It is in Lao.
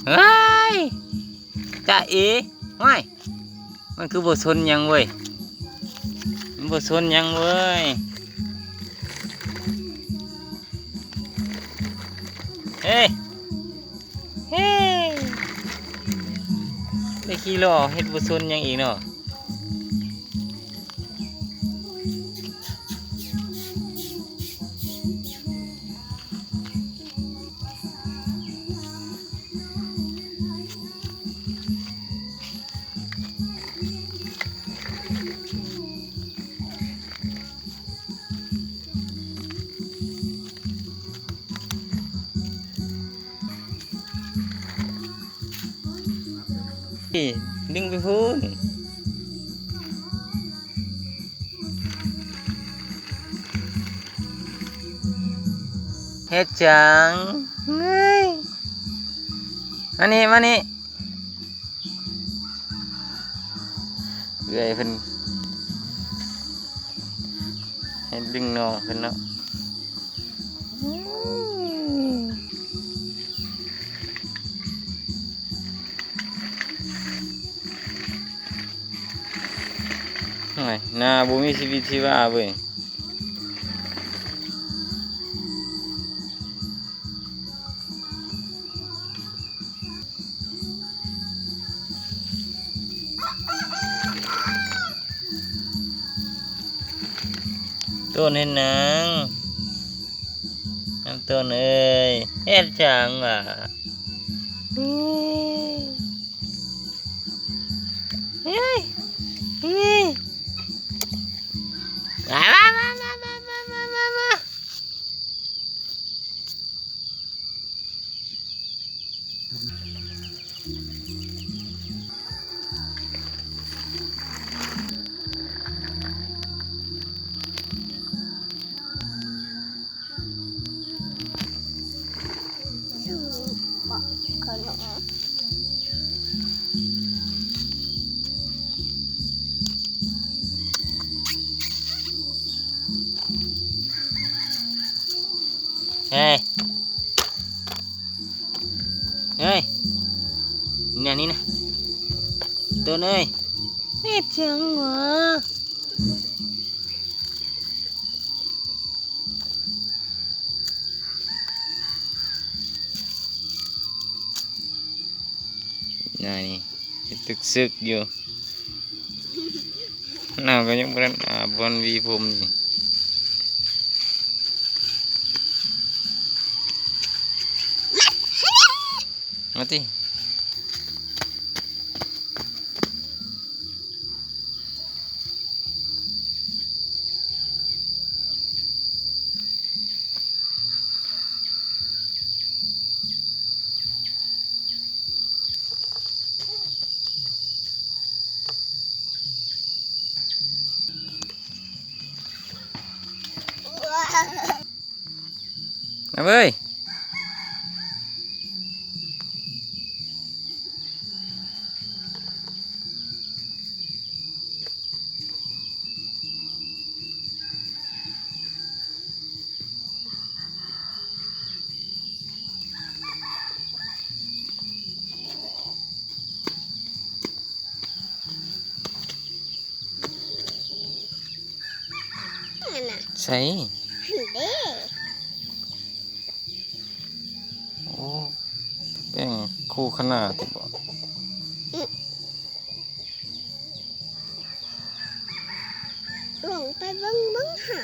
ເອີຍ ຈ໊ະເອ ຫ້ວຍ ມັນຄືບໍ່ຊົນຫຍັງເວີຍ ມັນບໍ່ຊົນຫຍັງເວີຍ ເຮີ້ຍ ເຮີ້ຍ ໄປຂີ່ລໍ້ເຮັດບໍ່ຊົນຫຍັງອີກເນາະ. ນີ້ ດຶງໄປພຸ້ນ ເຮັດຫຍັງ ເຮີ້ຍ ມານີ້ ມານີ້ ເອື້ອຍເພິ່ນໃຫ້ດຶງນ້ອງເພິ່ນເນາະ. ໂອ້ຍ ໜ້າບໍ່ມີຊີວິດຊີວາເວີຍ. ໂຕນເຮັດຫຍັງ? ນ້ຳຕົ້ນເອີຍ ເຮັດຫຍັງຫວາ? ເຮີ້ຍ ເຮີ້ຍ ເຮີ້ຍ ມາ ມາ ມາ. ເຮີ້ຍ ເຮີ້ຍ ນີ້ນະ ນີ້ນະ ໂຕນເອີຍ ເຮັດຫຍັງຫວາ? ນາຍນີ້ເຮັດຕຶກຊຶກຢູ່ ນາງກໍຍັງບໍ່ທັນອາບ ບໍ່ທັນຫວີຜົມນີ້. ມາຕິ. ມາເວີຍ. ໃສ? ຫັ້ນເດ້. ໂອ້ ແປ້ງຄູ່ຂະໜາດຕິບໍ? ອື ລົງໄປເບິ່ງເບິ່ງຫາ.